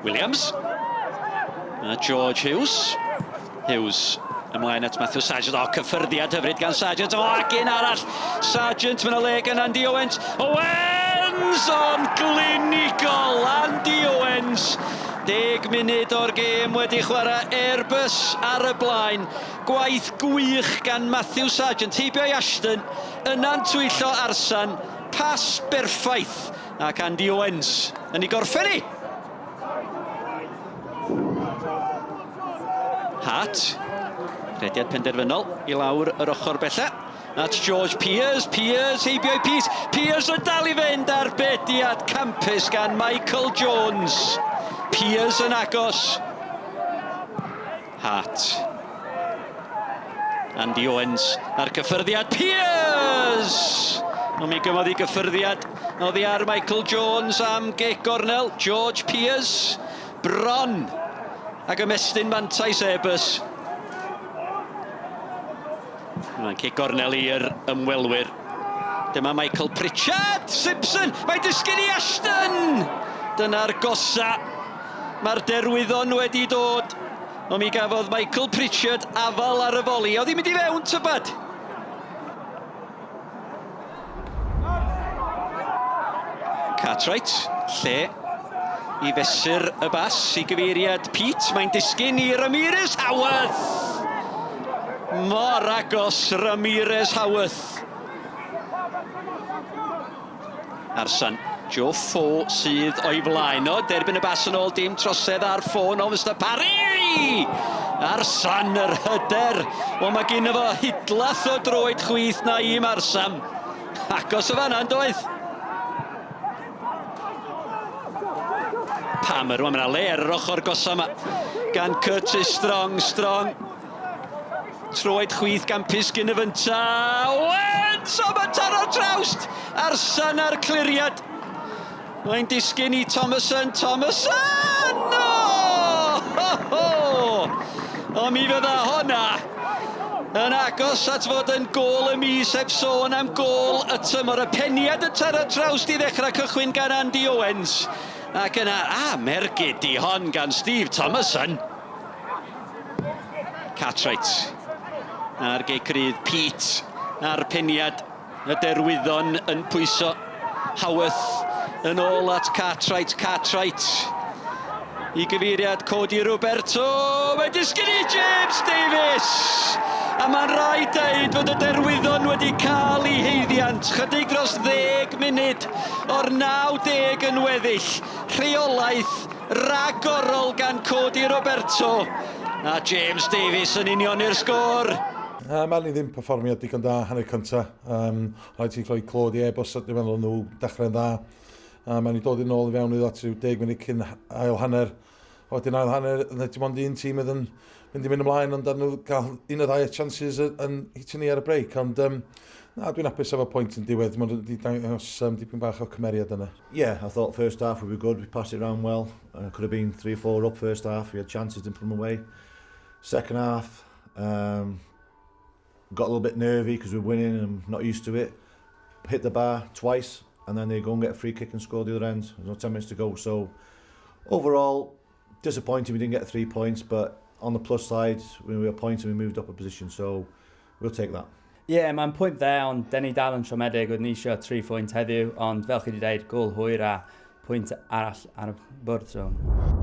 Williams. A George Hughes. Hughes ymlaen at Matthew Sargent. O, cyffyrddiad hyfryd gan Sargent. O, ac un arall. Sargent, mae'n le gan Andy Owens. Owens! O'n glinigol! Andy Owens! 10 munud o'r gêm wedi chwarae Airbus ar y blaen. Gwaith gwych gan Matthew Sargent. Heibio i Ashton, yna'n twyllo Arsan. Pas berffaith ac Andy Owens yn ei gorffen hi. Hart, rhediad penderfynol i lawr yr ochr bella. At George Peers, Peers heibio i Peers, Peers yn dal i fynd ar bediad campus gan Michael Jones. Peers yn agos. Hart. Andy Owens a'r cyffyrddiad. Peers! Ond mi gymodd i gyffyrddiad oddi ar Michael Jones am gic gornel. George Peers bron ag ymestyn mantais Airbus. Mae'n cic gornel i'r ymwelwyr. Dyma Michael Pritchard, Simpson, mae'n disgyn i Ashton! Dyna'r gosa. Mae'r derwyddon wedi dod. Ond mi gafodd Michael Pritchard afal ar y foli. Oedd hi'n mynd i fewn, tybed? Cartwright, lle i fesur y bas i gyfeiriad Pete. Mae'n disgyn i Ramirez Howarth. Mor agos Ramirez Howarth. Arsan, Joe Fo sydd o'i flaen o. Derbyn y bas yn ôl, dim trosedd ar Fo, nôl Mr Parry! Arsan, yr hyder. Wel, mae gen fo hidlath o droed chwith na i Marsam. Agos o fanna, yn doedd? Palmer, wel, mae yna le ar yr ochr gosa yma gan Curtis Strong. Strong Troed chwith gampus gyn y fynta. Owens! O, mae'n taro'r trawst! Arsan a'r cliriad. Mae'n disgyn i Thomason. Thomason! No! Ho, ho! O, mi fydda honna yn agos at fod yn gôl y mis heb sôn am gôl y tymor. Y peniad yn taro trawst i ddechrau cychwyn gan Andy Owens. Ac yna, a, mergyd di hon gan Steve Thomason. Cartwright a'r gic rydd Pete a'r peniad y derwyddon yn pwyso Howarth yn ôl at Cartwright Cartwright i gyfeiriad Cody Roberto mae'n disgyn i James Davies a mae'n rhaid dweud fod y derwyddon wedi cael eu haeddiant chydig dros ddeg munud o'r 90 yn weddill rheolaeth Rhagorol gan Cody Roberto a James Davies yn unioni'r sgôr. Mae ni ddim perfformiad digon da hanner cynta. Um, rhaid ti rhoi clod i Airbus, dwi'n meddwl nhw dechrau'n dda. Mae ni dod yn ôl i fewn iddo at rhyw 10 munud cyn ail hanner. A wedyn ail hanner, yna dim ond un tîm oedd yn mynd i mynd ymlaen, ond nhw gael un o ddau chances yn hitio ni ar y break. Ond um, na, dwi'n hapus efo pwynt yn diwedd, mae'n wedi dangos um, dipyn bach o cymeriad yna. Yeah, I thought first half we were good. We passed it around well. Uh, could have been 3-4 up first half. We had chances to put them away. Second half, um, got a little bit nervy because we're winning and not used to it. Hit the bar twice, and then they go and get a free kick and score the other end. There's no 10 minutes to go. So overall, disappointing we didn't get three points, but on the plus side, we were points and we moved up a position, so we'll take that. Ie, yeah, mae'n pwynt dde, ond den ni dal yn siomedig, oeddwn ni eisiau 3 phwynt heddiw, ond fel chi wedi dweud, gol hwyr a pwynt arall ar y bwrdd. So.